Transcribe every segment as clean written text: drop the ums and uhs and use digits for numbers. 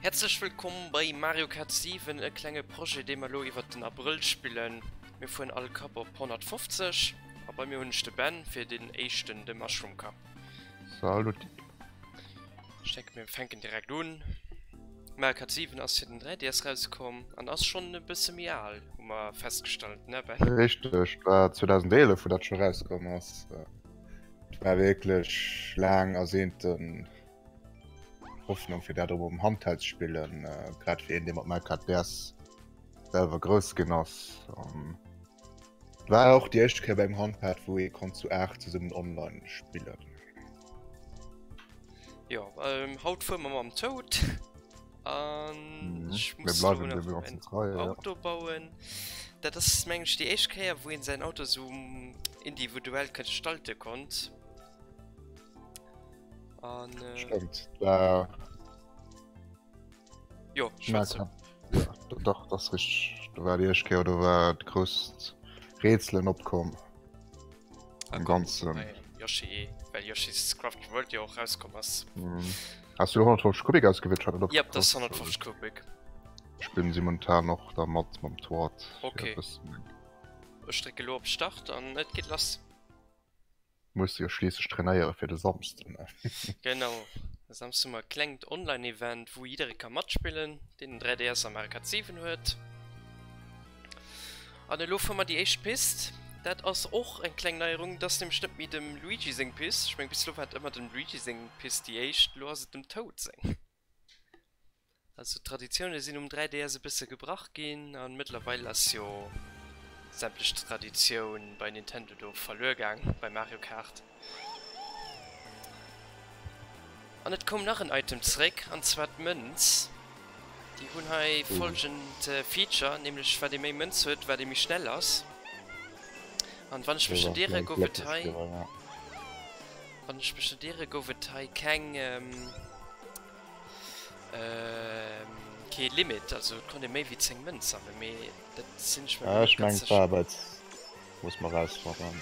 Häerzlech wëllkomm bei Mario Kart 7, e klenge Projet dee mer elo iwwert den Abrëll spillen. Mir fueren all Cup op 150 a bei mir hunn ech de Ben fir den éischten, de Mushroom Cup. Salut. Ech denke mir fänken direkt un. Mario Kart 7 ass fir den 3DS rauskomm an ass schonn e bësse méi al, hu mer festgestallt, ne Ben? Richteg, war 2011 wou dat scho rauskomm ass. Et war wierklech laang ersehnten Hoffnung fir dat op um Handheld ze spillen, grad fir een dee mat Mario Kart DS selwer grouss ginn ass. An war och déi éischt Kéier bei engem Handpad wou ee konnt zu 8 zesummen online spillen. Jo, ähm, haut fuere mer mam Toad an Mhm. ech Mir muss bleiwen elo dem nach ganzen en trei, ja. Auto bauen. Dat ass mengen ech déi éischt Kéier wou een säin Auto sou individuell gestalte konnt. An, äh, Stimmt, da jo, schwätze. Ja, doch, das richtig. Da war die erste Kéier, do war d'grousst Rätselen opkomm. Am Ganzen. Bei Yoshi, well Yoshi's Crafted World jo och rauskomm ass. Mhm. Hast du 150 Kubik ausgewielt? Hat Yep, das ist 150 Kubik. Ich bin sie momentan noch da mat mam Toit. Okay. Ech drécke lo op Start an et geet lass. Muss jo schliisslech trainéiere fir de Samsden. Genau, de Samsden hu mer e klengt Online-Event, wou jidderee ka matspillen, deen en 3DS a Mario Kart 7 huet. An elo fuere mer déi éischt Pist. Dat ass och eng kleng Neierung, et ass nämlech net méi dem Luigi seng Pist. Ech meng bis elo war et ëmmer dem Luigi seng Pist déi éischt, elo ass et dem Toad seng. Also d'Traditioune sinn um 3DS e bësse gebrach ginn an mëttlerweil ass jo sämtlech Traditioun bei Nintendo do verluer gaang bei Mario Kart. An et koum nach en Item zréck an zwar d'Mënz. Déi hunn hei folgend Feature, nämlech wat ee méi Mënz huet, wat ee méi schnell ass. An wann ech mech net iere gouf et hei, wann ech mech net iere gouf et hei keng. Kee Limit, also et konnt ee méi wéi 10 Mënz sammelen, mee dat sinn ech mer Ah, net ech ganz mengen sécher. war bei muss mer rausfannen.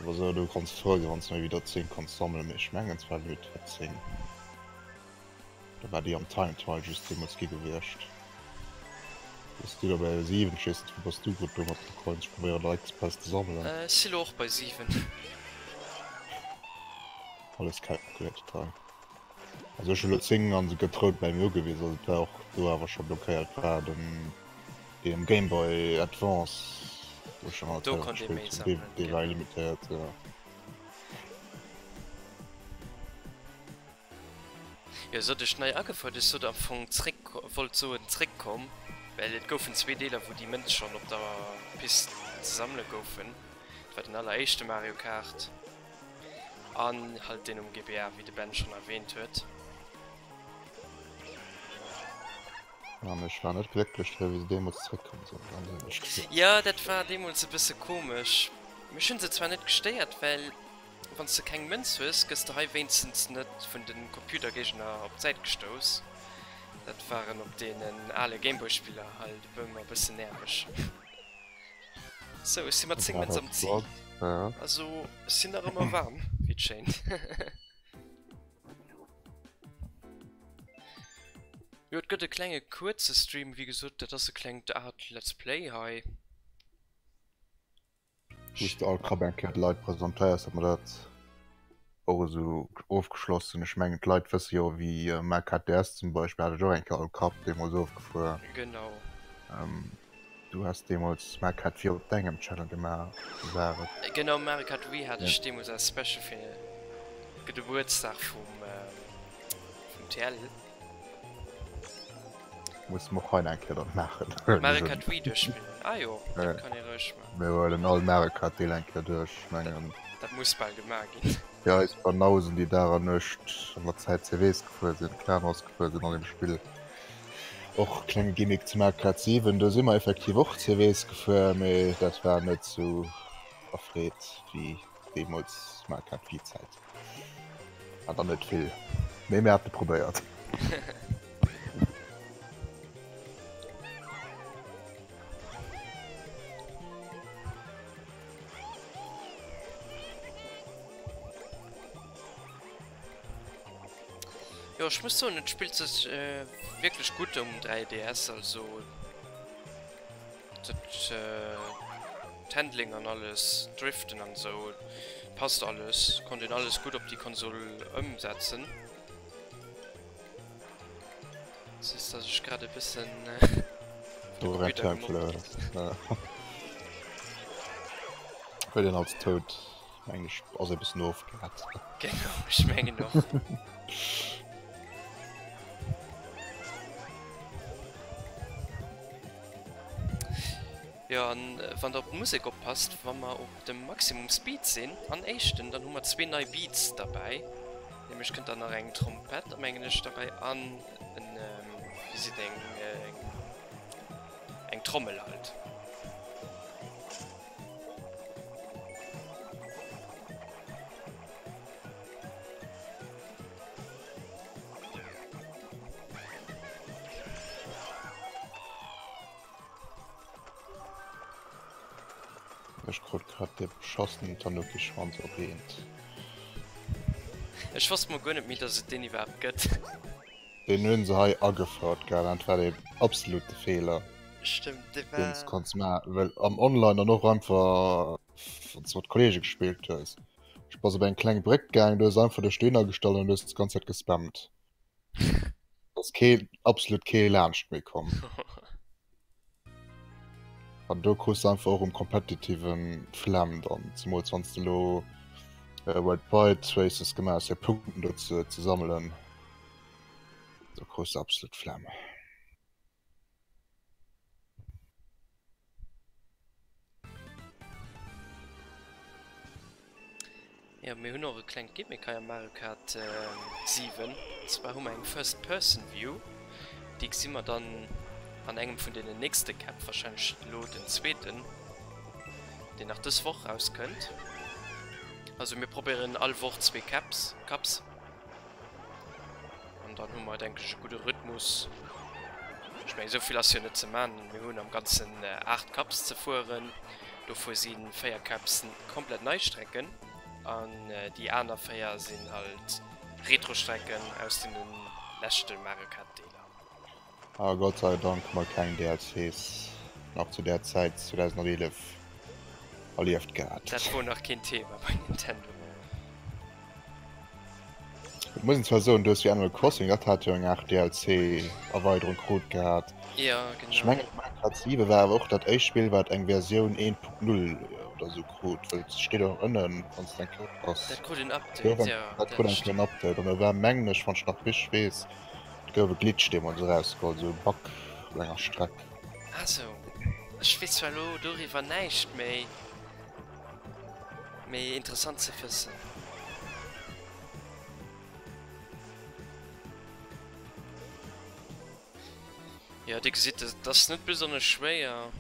Awer sou du kanns frou sinn wann s de méi wéi der 10 kanns sammelen, mee ech mengen et war Limit war 10. Da war déi am Time Trial just deemools gi gewiescht. Bass du da bei 7? Ech weess net wou bass du grad do mat de Coins? Ech probéieren der express ze sammelen. Ech si lo och bei 7. Alles calculated hei. Also ech hu lo 10 an se gëtt rout bei mir ugewisen, also et war och do awer scho blockéiert war den deen um Game Boy Advance wou ech schon alt Do selwer konnt ee méi gespillt hunn, dee sammelen, dee war genau. illimitéiert jo. Jo sot ech nei agefouert, ech sot am Fong zréck, wollt soen zréckkomm, well et goufen zwee Deeler wou déi Mënz schonn op der Pist ze sammele goufen. Dat war den alleréischte Mario Kart an halt deen um GBA wéi de Ben schonn erwähnt huet. An ech war net glécklech driwwer wéi se deemools zréckkomm sinn, ganz éierlech gesot. Jo dat war deemools e bësse komesch. Mech hunn se zwar net gestéiert, well Wann s de keng Mënz hues, gëss de hei wéinstens net vun de Computergéigner op d'Säit gestouss. Dat waren op deenen ale Gameboy-Spiller halt ëmmer e bëssen nerveg. Sou, ech si mat 10 Mënz am Zil. Also, ech sinn nach ëmmer waarm, wéi et schéint. Jo, et gëtt e klenge kuerze Stream, wéi gesot, dat ass e klengt Art Let's Play hei. Wou s de all Kapp eng Kéier de Leit presentéiers, datt mer dat och esou ofgeschloss hunn. Ech mengen, d'Leit wësse jo, wéi Mac HTS zum Beispill hat ech och eng Kéier all Kapp deemools ofgefuer. Genau. Du has deemools Mac hat Wii op dengem Channel gemaach, war et? Genau, Mario Kart Wii hat ech deemools als Special fir de Gebuertsdag vum TL. Muss mer och hei eng Kéier dann maachen. Mario Kart Wii duerchspillen? Ah jo, dat kann ee roueg maachen. Mir huelen all Mario Kart Deel eng Kéier duerch, ech mengen. Dat muss bal gemaach ginn. Fir eis Banausen déi Dag an Nuecht an der Zäit CWs gefuer sinn, Clan Wars gefuer sinn an dem Spill. Och klenge Gimmick zu Mario Kart 7, do si mer effektiv och CWs gefuer, mee dat war net sou erfreet wéi deemools Mario Kart Wii Zäit. War dann net vill, mee mir hate probéiert. Jo, ech muss soen, et spillt sech wierklech gutt um 3DS, also dat d'Handling an alles, d'Driften an esou, passt alles, konnt een alles gutt op déi Konsol ëmsetzen. Just dass ech grad e bëssen de Computer gemobbt ginn. Huet een als Toad mengen ech ass e bëssen ofgehetzt. Genau, ech mengen och. Jo, an wann der op d'Musek oppasst, wa mer op dem Maximum Speed sinn an éischten, dann hu mer zwee nei Beats derbäi. Nämlech kënnt dann nach eng Trompett, mengen ech, derbäi an en, wéi seet eng, eng Trommel halt. Ech krut grad de beschossenen Tanuki-Schwanz op eent. Ech wosst mol guer net méi dass et deen iwwerhaapt gëtt. Deen hunn se hei agefouert gehat an dat war deen absolute Feeler. Stëmmt, dee war. Deen s konns maachen, well am Online dann och einfach wann s mat Kollege gespillt hues. Ech bass op eng kleng Bréck gaang, du hues einfach dech dohinner gestallt an du hues d'ganz Zäit gespammt. Ass kee, absolut kee laanscht méi komm. An do krus de einfach och um kompetitiven d'Flemm dann, zemools wann s de elo Worldwide Races gemaach hues fir Punkten do ze ze sammelen, do krus de absolut d'Flemm. Jo, mir hunn och e klengt Gimmick hei am Mario Kart 7. An zwar hu mer eng First Person View. Déi gesi mer dann an engem vun deenen nächste Käpp, wahrscheinlech elo den zweeten, deen nach dës Woch rauskënnt. Also mir probéieren all Woch zwee Caps, Cups. An dann hu mer, denke ech, e gudde Rhythmus. Ech mengen, esou vill ass jo net ze man. Mir hunn am Ganzen 8 Cups ze fueren. Dovu si 4 Cups komplett nei Strecken an déi aner 4 sinn halt Retro-Strecken aus deene leschte Mario Kart-Deeler. A Gott sei Dank hu mer keng DLCs nach zu där Zäit, 2011, erlieft gehat. Dat wor nach keen Thema bei Nintendo. Et muss een zwar soen, du hues jo Animal Crossing, dat hat jo eng Aart DLC-Erweiderung krut gehat. Ja, genau. Ech mengen, Mario Kart 7 war awer och dat éischt Spill, wat eng Versioun 1.0 oder sou krut, well et steet och ënnen, wann s de eng Kéier oppass. Dat krut en Update, jo. Dat krut eng Kéier en Update an do war, mengen ech, wann ech nach richteg weess, et gouf e Glitch deemools erausgeholl, sou e Bug op enger Streck. Ah sou. Ech weess zwar elo doriwwer näischt méi. Mee interessant ze wëssen. Jo, dir gesitt, et ass net besonnesch schwéier.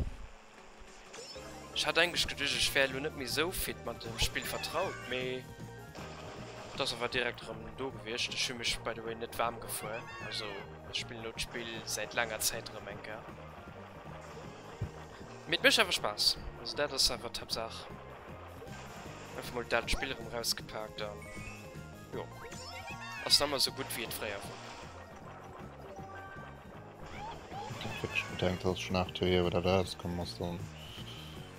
Ech hat eigentlech geduecht, ech wär elo net méi esou fit mat dem Spill vertraut, mee et ass awer direkt erëm do gewiescht. Ech hu mech by the way net waarm gefuer, also ech spillen elo d'Spill säit laanger Zäit erëm eng Kéier. Mee et mécht awer Spaass, also dat ass awer d'Haaptsaach. Einfach mol dat Spill erëm rausgepaakt an jo, ass nach ëmmer esou gutt wéi et fréier wor. Ech bedenkt dass schon 8 Joer hier wou dat erauskomm ass, dann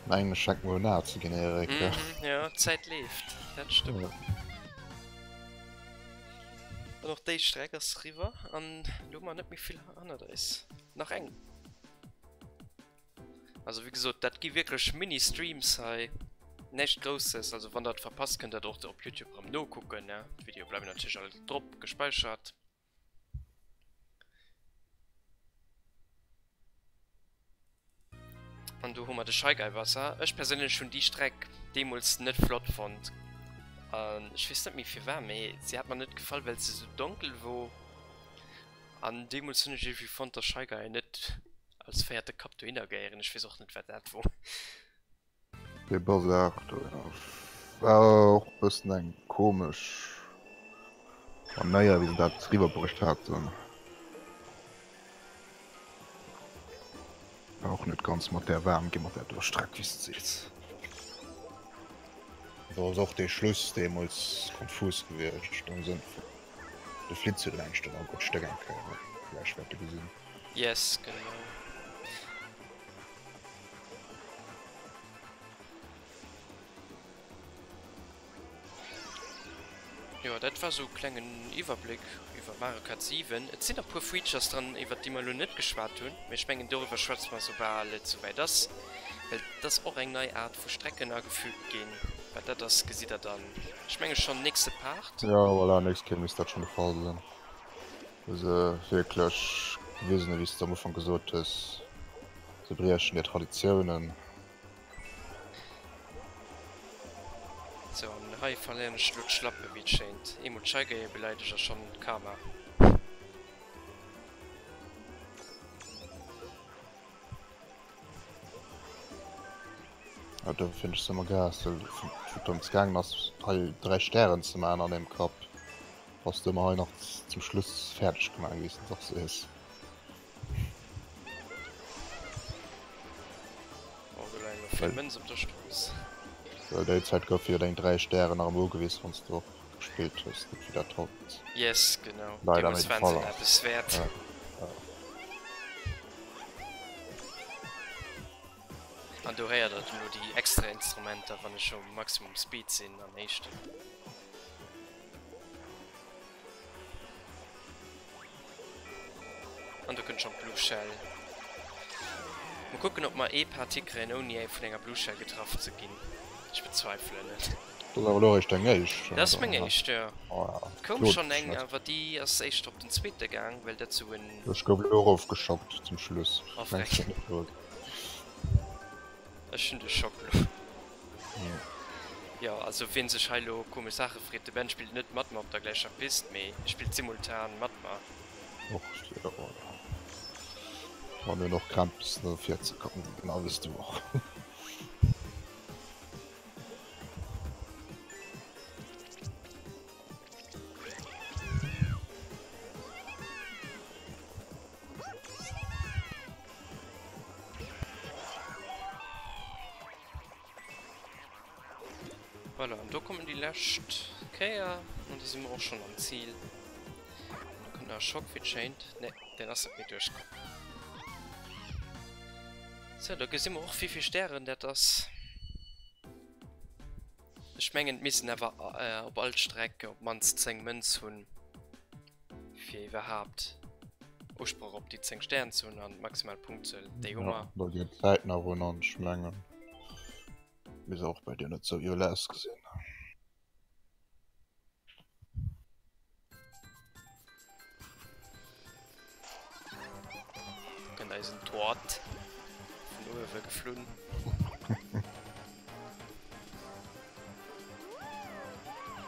mengen ech fänkt mol un al ze ginn Eric. Mhm, jo d'Zäit leeft, dat stëmmt. An och déi Streck ass riwwer an elo hu mer net méi vill hannert eis. Nach eng. Also wéi gesot, dat gi wierklech Mini-Streams hei. Näischt Grousses. Also wann der et verpasst, kënnt der et och op Youtube erëm nokucken. D'Videoe bleiwen natierlech all drop gespäichert. An do hu mer de Shy Guy Wasser. Ech perséinlech hunn déi Streck deemools net flott fonnt. An ech weess net méi firwat, mee se hat mer net gefall, well se sou donkel wor. An deemools hunn ech iergendwéi fonnt, dass Shy Guy net als véierte Kapp dohinner gehéieren. Ech weess och net, wat dat wor. Dee Bazar do war och bëssen eng komesch Manéier, wéi se dat riwwerbruecht haten. War och net ganz mat där waarm gi mat där do Streck, wéi s de sees. Do ass och dee Schluss deemools konfus gewiescht am Sënn vun. De Flitz huet eng Stonn a gutt Stéck eng Kéier vläicht wäerte gesinn. Yes, genau. Jo, dat war sou e klengen Iwwerbléck iwwer Mario Kart 7. Et sinn nach puer Features dran, iwwert déi mer elo net geschwat hunn, mee ech mengen doriwwer schwätze mer soubal et souwäit ass, well et ass och eng nei Aart vu Strecken agefügt ginn. Wat dat ass, gesitt der dann, ech menge schonn nächste Part. Jo, voilà, nächst Kéier misst dat schonn de Fall sinn, wou se wierklech gewisen hunn, wéi s de am Ufank gesot hues, se briechen hir Traditiounen. Sou, an hei verléieren ech elo d'Schlappe wéi et schéint. Eemol d'Shy Guye beleidegt a schonn Karma. Ja, do finn ech se ëmmer gäss, well wou et drëms gaangen ass hei 3 Stären ze maachen an engem Cup, bass du ëmmer hei nach zum Schluss fäerdeg gemaach gi wéi s de dach sees. Oh, do leien nach vill Mënz op der Strooss. Well déi Zäit goufe jo deng 3 Stären nach emol ugewisen, wann s du och gespillt hues, net wéi dat haut Yes, genau. leider méi Deemools de waren Fall se ass. eppes wäert. Ja, ja. An do héiert der elo déi extra Instrumenter, wann ech um Maximum Speed sinn am éischten. An do kënnt schon d'Blue Shell. Mol kucken ob mer ee Partie kréien ouni vun enger Blue Shell getraff ze ginn. Ech bezweifelen et. Dat ass awer elo eréischt deng éischt, Dat ass meng éischt, jo. Et koum schon eng, awer déi ass éischter op den zweete gaang, well dat sou en. Ech gouf elo erofgeschockt zum Schluss. Oh freck. Ech hunn de Schock elo. Jo, also wien sech hei elo komesch Saache freet, de Ben spillt net mat mer op der gläicher Pist, mee spillt simultan mat mer. Och jo, wann een och Krämpes no vir ze kommen, genau wéi s du och. Voilà, an do kommen déi lescht Kéier an da si mer och schonn am Zil. Da kënnt nach e Schock wéi et schéint. Nee, deen ass net méi duerchkomm. Sou, da gesi mer och wéivill Stären dat ass. Ech mengen et missten awer op all Streck op d'mannst 10 Mënz hunn. Fir iwwerhaapt Usproch op déi 10 Stären ze hunn an d'maximal Punktzuel, déi hu mer. Ja, da geet d'Zäit nach un an ech mengen, misst och bei dir net sou iwwel ausgesinn. Kënnt eisen Toad vun uewe geflunn.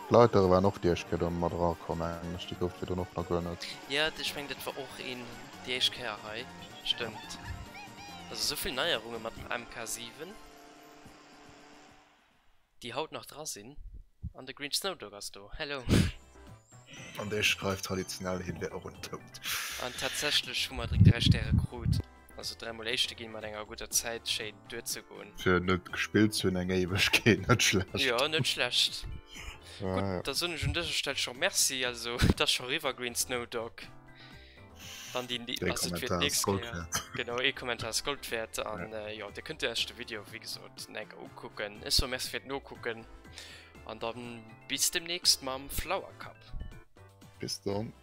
D'Leitere waren och déi éischt Kéier do mat erakomm, mengen ech. Déi gouf virdrun och nach guer net. Jo, ech mengen dat war och een déi éischt Kéier hei. Stëmmt. Also esou vill Neierunge mat dem MK7, déi haut nach dra sinn. An de Green Snowdog ass do. Hello. An dee schreift traditionell, hien wär och en Toad. An tatsächlech hu mer direkt 3 Stäre krut. Also dräimol Éischte ginn mat enger gudder Zäit schéint duerzegoen. Fir net gespillt ze hunn eng Éiwegkeet, net schlecht. Jo, net schlecht. Gutt, da soen ech un dëser Stell scho Merci. Also et ass scho eriwwer, Green Snowdog. Dann déi, Ee ass et fir Kommentar ass d'nächst Gold Kéier. wäert. Genau, ee Kommentar ass Gold wäert. An jo, Dir kënnt Iech de Video wéi gesot enker ukucken. Ech soe Merci fir d'Nokucken an dann bis demnächst mam Flower Cup. Bis dann.